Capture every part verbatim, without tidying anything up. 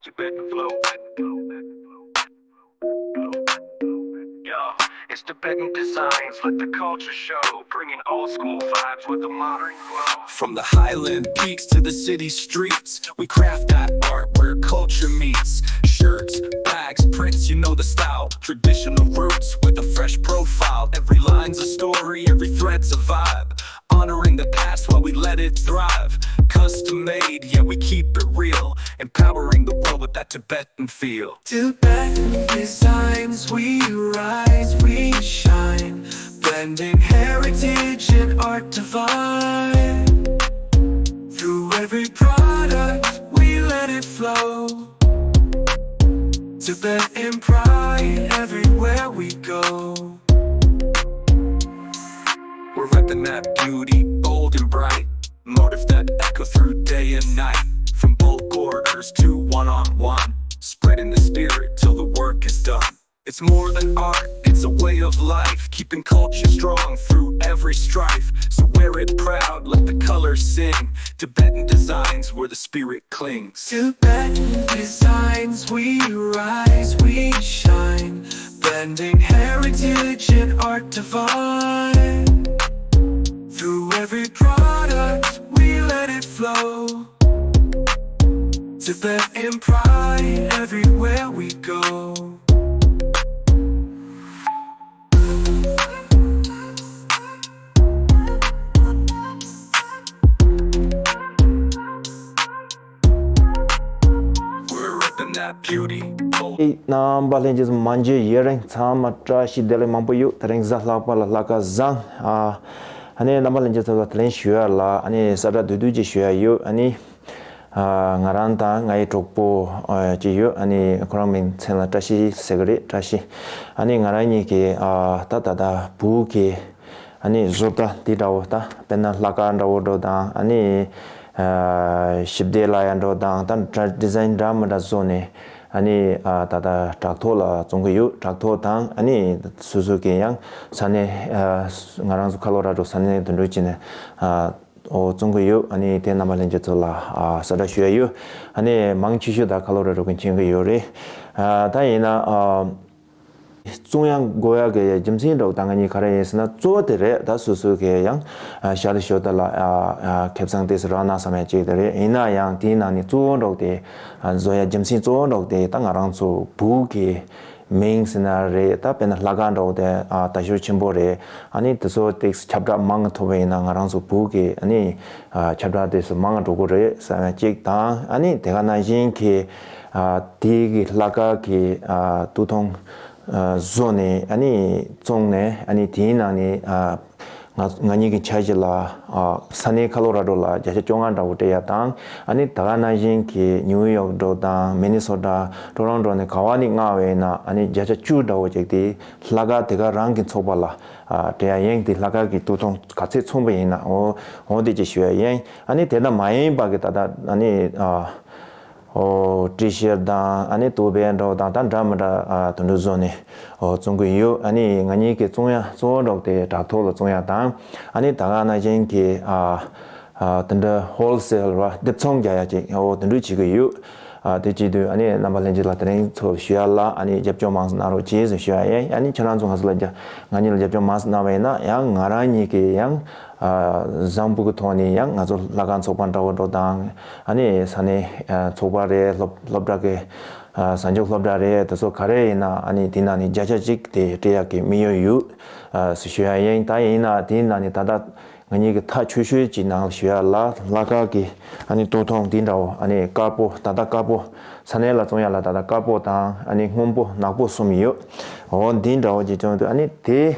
Tibetan flow. Yeah, it's Tibetan designs, let the culture show, bringing old school vibes with the modern glow. From the highland peaks to the city streets, we craft that art where culture meets. Shirts, bags, prints, you know the style. Traditional roots with a fresh profile. Every line's a story, every thread's a vibe. Honoring the past while we let it thrive. Custom made, yeah, we keep it real. Empowering the world with that Tibetan feel. Tibetan designs, we rise, we shine. Blending heritage and art divine. Through every product, we let it flow. Tibetan pride everywhere we go. We're repping that beauty, bold and bright. Motifs that echo through day and night. From bulk orders to one on one. Spreading the spirit till the work is done. It's more than art, it's a way of life. Keeping culture strong through every strife. So wear it proud, let the colors sing. Tibetan designs where the spirit clings. Tibetan designs, we rise, we shine. Blending heritage and art divine. Through every product, we let it flow. Tibetan pride everywhere we go. རྣམ་པ་ལྷན་རྒྱས་ཚོ་མ་མཇལ་ཡུན་རིང་། ཚང་མ་བཀྲ་ཤིས་བདེ་ལེགས་མང་པོ་ཡོད། དེ་རིང་གཟའ་ལྷག་པ་ལ་ལྷག་དཀར་བཟང་། ཨ་ཨ་ནི་རྣམ་པ་ལྷན་རྒྱས་ཚོ་ལ་དེ་རིང་ཞུ་ཡ་ལ་ཨ་ནི་གསལ་བསྒྲགས་བསྡུས་བསྡུས་ཅིག་ཞུ་ཡ་ཡོད། ཨ་ནི་ཨ་ང་རང་དང་ངའི་གྲོགས་པོ་ཨ་ཅིག་ཡོད། ཨ་ནི་ཁོ་རང་མིང་མཚན་ལ་བཀྲ་ཤིས་ཟེར་གི་རེད། བཀྲ་ཤིས། ཨ་ནི་ང་རང་གཉིས་ཀྱིས་ཨ་ད་ད་ད་བོད་ཀྱི་ཨ་ནི་བཟོ་ལྟ་འདི་འདྲ་བོ། ད་དཔེར་ན་ལྷག་དཀར་འདྲ་བོ་འདྲ་དང་། ཨ་ནི་ཨ་ཞིབ་ལྟ་ལ་ཡ་འདྲ་བོ་དང་། ད་འདྲ་ཌི་ཛའིན་འདྲ་མི་འདྲ་བཟོ་ནས། ཨ་ནི་ཨ་ད་ད་དྲ་ཐོག་ལ་བཙོང་གི་ཡོད། དྲ་ཐོག་དང་ཨ་ནི་སོ་སོ་གི་ཡང་ས་གནས་ཨ་ང་རང་ཚོ་ཁ་ལོ་ར་ཌོ་ས་གནས་དུ་འགྲོ་བྱས་ནས་ཨ་འོ་བཙོང་གི་ཡོད། ཨ་ནི་དེ་རྣམ་པ་ལྷན་རྒྱས་ཚོ་ལ་ཨ་གསལ་བསྒྲགས་ཞུ་ཡ་ཡོད། ཨ་ནི་མང་ཆེ་ཤོས་ད་ཁ་ལོ་ར་ཌོ་གི་མཁྱེན་གི་ཡོད་རེད། ཨ་ད་ཡིན་ན་ཨ་བཙོང་ཡ་དགོས་ཡ་གི་རྒྱུ་མཚན་འདྲ་བོ་ད་ང་གཉིས་ག་རེ་ཡིན་ཟེར་ན། གཙོ་བོ་དེ་རེད། ད་སོ་སོ་གི་ཡང་ཨ་ཤ་དང་ཞོ་དང་ལ་ཨ་ཨ་ཁེ་བཟང་དེ་ཚོ་རག་ན་བསམ་ཡ་གཅིག་དེ་རེད། ཡིན་ན་ཡང་དེའི་ནང་ནས་གཙོ་བོ་འདྲ་བོ་དེ་ཨ་བཟོ་ཡ་རྒྱུ་མཚན་གཙོ་བོ་འདྲ་བོ་དེ་ད་ང་རང་ཚོ་བོད་ཀྱི་མིང་ཟེར་ན་རེད། ད་དཔེར་ན་ལྷག་དཀར་འདྲ་བོ་དེ་ཨ་དར་ཁྱབ་ཆེན་པོ་རེད། ཨ་ནི་དེ་ཚོ་ཏོག་ཙམ་ཁྱབ་བསྒྲགས་མང་ང་ཐོབ་པ་ཡིན་ན་ང་རང་ཚོ་བོད་ཀྱི་ཨ་ནི་ཨ་ཁྱབ་བསྒྲགས་དེ་ཚོ་མང་ང་འགྲོ་གི་རེད་བསམ་ཡ་གཅིག་དང་། ཨ་ནི་དེ་ག་ནང་བཞིན་གྱི་ཨ་དེ་གི་ལྷག་དཀར་གྱི་ཨ་དུག་ཐུང་ཨ་བཟོ་ནས་ཨ་ནི་བཙོང་ནས། ཨ་ནི་དེའི་ནང་ནས་ཨ་ང་ང་གཉིས་ཀྱི་འཆར་གཞི་ལ་ཨ་ས་གནས་ཁ་ལོ་ར་ཌོ་ལ་བརྒྱ་ཆ་བཅོ་ལྔ་འདྲ་བོ་སྤྲད་ཡ་དང་། ཨ་ནི་ད་ག་ནང་བཞིན་གྱི་ནིའུ་ཡོག་འདྲ་བོ་དང་མི་ནི་སོ་ཊ་ཊོ་རོན་ཊོ་ནས་ག་བ་ནས་མངགས་པ་ཡིན་ན་ཨ་ནི་བརྒྱ་ཆ་བཅུ་འདྲ་བོ་ཅིག་དེ་ལྷག་དཀར་དེ་ག་རང་གི་ཚོགས་པ་ལ་ཨ་སྤྲད་ཡ་ཡིན། དེ་ལྷག་དཀར་གྱི་དུག་ཐུང་ག་ཚད་ཚོང་པ་ཡིན་ན་འོ་འོ་དེ་ཅིག་ཞུ་ཡ་ཡིན། ཨ་ནི་དེ་ལྟ་མ་ཡིན་པ་གི་ད་ལྟ་ཨ་ནི་ཨ་ཨོ་ཊི་ཤར་ཊི་དང་ཨ་ནི་དུ་བའི་འདྲ་བོ་དང་ད་འདྲ་མི་འདྲ་ཨ་དེ་འདྲ་བཟོ་ནས་ཨོ་བཙོང་གི་ཡོད། ཨ་ནི་ང་གཉིས་ཀྱིས་བཙོང་ཡ་གཙོ་བོ་འདྲ་བོ་དེ་དྲ་ཐོག་ལ་བཙོང་ཡ་དང་། ཨ་ནི་ད་ག་ནང་བཞིན་གྱི་ཨ་ཨ་དེ་འདྲ་ཧོལ་སེལ་ར་སྡེབ་ཚོང་རྒྱག་ཡ་ཅིག་ཨོ་དེ་འདྲ་བྱེད་ཀྱི་ཡོད། ཨ་དེ་བྱེད་དུས་ཨ་ནི་རྣམ་པ་ལྷན་རྒྱས་ལ་དེ་རིང་ཚོ་ཞུ་ཡ་ལ་ཨ་ནི་རྒྱབ་སྐྱོར་མང་ཙམ་གནང་རོགས་གྱིས་ཟེར་ཞུ་ཡ་ཡིན། ཨ་ནི་ཁྱེད་རང་ཚོ་ང་ཚོ་ལ་རྒྱ་ང་གཉིས་ལ་རྒྱབ་སྐྱོར་མང་ཙམ་གནང་བ་ཡིན་ན་ཡང་ང་རང་གཉིས་ཀྱིས་ཡང་ཨ་བཟང་པོ་གི་ཐོག་ནས་ཡང་ང་ཚོ་ལྷག་དཀར་ཚོགས་པ་འདྲ་བོ་འདྲ་བོ་དང་། ཨ་ནི་ས་གནས་ཨ་ཚོགས་པ་རེད། སློབ་སློབ་གྲྭ་གི་ཨ་གཟའ་མཇུག་སློབ་གྲྭ་རེད། དེ་ཚོ་ག་རེ་ཡིན་ན་ཨ་ནི་དེ་ནང་ནས་བརྒྱ་ཆ་གཅིག་དེ་སྤྲད་ཡག་གི་དམིགས་ཡུལ་ཡོད་ཨ་ཟེར་ཞུ་ཡ་ཡིན། ད་ཡིན་ན་དེ་ནང་ནས་ད་ལྟ་ང་གཉིས་ཀྱི་ཐག་ཆོད་ཤོས་ཀྱི་ནང་ཞུ་ཡ་ལ་ལྷག་དཀར་གྱི་ཨ་ནི་དུག་ཐུང་འདི་འདྲ་བོ། ཨ་ནི་དཀར་པོ། ད་ལྟ་དཀར་པོ་ས་གནས་ལ་བཙོང་ཡ་ལ་ད་ལྟ་དཀར་པོ་དང་ཨ་ནི་སྔོན་པོ་ནག་པོ་གསུམ་ཡོད། འོ་འདི་འདྲ་བོ་ཅིག་བྱུང་དུས་ཨ་ནི་དེ་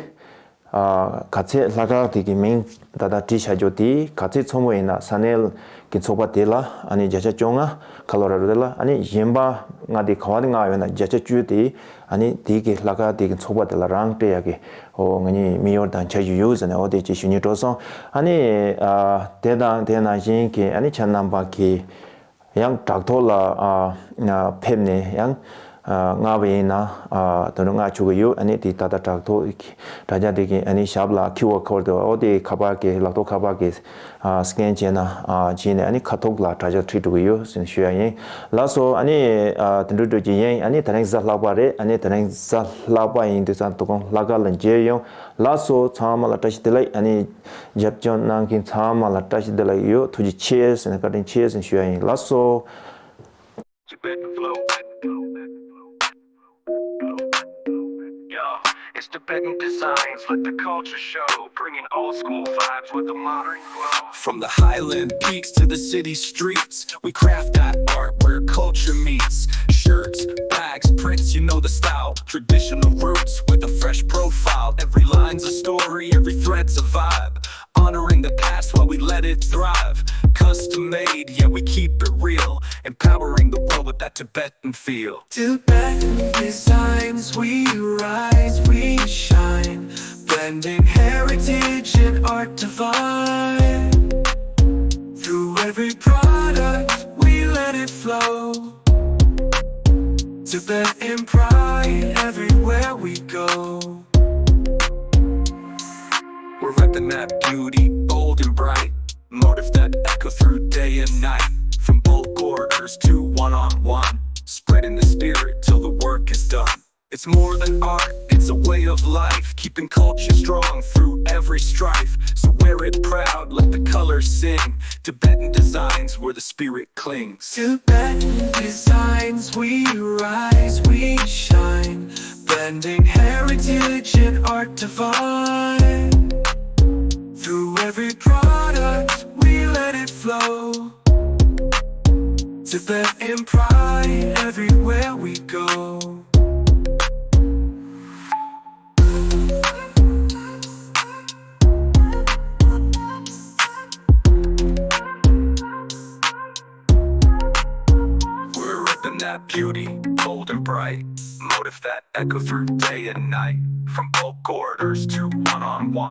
ཨ་ག་ཚད་ལྷག་དཀར་དེ་གི་མིང་ད་ལྟ་བྲིས་བཞག་རྒྱུ་དེ་ག་ཚད་ཚོང་པ་ཡིན་ན་ས་གནས་ཀྱི་ཚོགས་པ་དེ་ལ་ཨ་ནི་བརྒྱ་ཆ་བཅོ་ལྔ་ཁ་ལོ་ར་རུ་དེ་ལ། ཨ་ནི་གཞན་པ་ལྔ་དེ་ག་བ་ནས་མངགས་ཡོད་ན་བརྒྱ་ཆ་བཅུ་དེ་ཨ་ནི་དེ་གི་ལྷག་དཀར་དེ་གི་ཚོགས་པ་དེ་ལ་རང་སྤྲད་ཡག་གི་འོ་ང་གཉིས་དམིགས་ཡུལ་དང་འཆར་གཞི་ཡོད་ཟེར་ནས་འོ་དེ་ཅིག་ཞུ་སྙིང་འདོད་སོང་། ཨ་ནི་ཨ་དེ་དང་དེ་ནང་བཞིན་གྱི་ཨ་ནི་ཁྱེད་རྣམ་པ་གི་ཡང་དྲ་ཐོག་ལ་ཨ་ཨ་ཕེབས་ནས་ཡང་ མངགས་པ་ཡིན་ན་དོ་ནུབ་མངགས་ཆོག་གི་ཡོད། ཨ་ནི་དེ་ད་ལྟ་དྲ་ཐོག་དྲ་རྒྱ་དེ་གི་ཨ་ནི་ཞབས་ལ་ཁྱི་ཝར་ཁོཌ་དེ་འོ་དེ་ཁ་པར་གི་ལག་ཐོག་ཁ་པར་གི་སི་ཀེན་བྱས་ན་བྱས་ནས་ཨ་ནི་ཁ་ཐོག་ལ་དྲ་རྒྱ་ཁྲིད་འགྲོ་གི་ཡོད་ཟེར་ནས་ཞུ་ཡ་ཡིན། ལགས་སོ། ཨ་ནི་དེ་འགྲོ་འགྲོ་གི་ཡིན། ཨ་ནི་དེ་རིང་གཟའ་ལྷག་པ་རེད། ཨ་ནི་དེ་རིང་གཟའ་ལྷག་པ་ཡིན་དུས་ཙང་དོ་དགོང་ལྷག་དཀར་ལ་མཇལ་ཡོང་། ལགས་སོ། ཚང་མ་ལ་བཀྲ་ཤིས་བདེ་ལེགས། ཨ་ནི་རྒྱབ་སྐྱོར་གནང་མཁན་ཚང་མ་ལ་བཀྲ་ཤིས་བདེ་ལེགས་ཡོད། ཐུགས་རྗེ་ཆེ་ཟེར་ནས་བཀའ་དྲིན་ཆེ་ཟེར་ནས་ཞུ་ཡ་ཡིན། ལགས་སོ། Tibetan flow. Yeah, it's Tibetan designs, let the culture show, bringing old school vibes with the modern glow. From the highland peaks to the city streets, we craft that art where culture meets. Shirts, bags, prints, you know the style. Traditional roots with a fresh profile. Every line's a story, every thread's a vibe. Honoring the past while we let it thrive. Custom made, yeah, we keep it real. Empowering the world with that Tibetan feel. Tibetan designs, we rise, we shine. Blending heritage and art divine. Through every product, we let it flow. Tibetan pride everywhere we go. We're repping that beauty, bold and bright. Motive that echo through day and night. From bulk orders to one on one. Spreading the spirit till the work is done. It's more than art, it's a way of life. Keeping culture strong through every strife. So wear it proud, let the colors sing. Tibetan designs where the spirit clings. Tibetan designs, we rise, we shine. Blending heritage and art divine. Through every product, we let it flow. Tibetan pride everywhere we go. We're repping that beauty, bold and bright. Motive that echo through day and night. From bulk orders to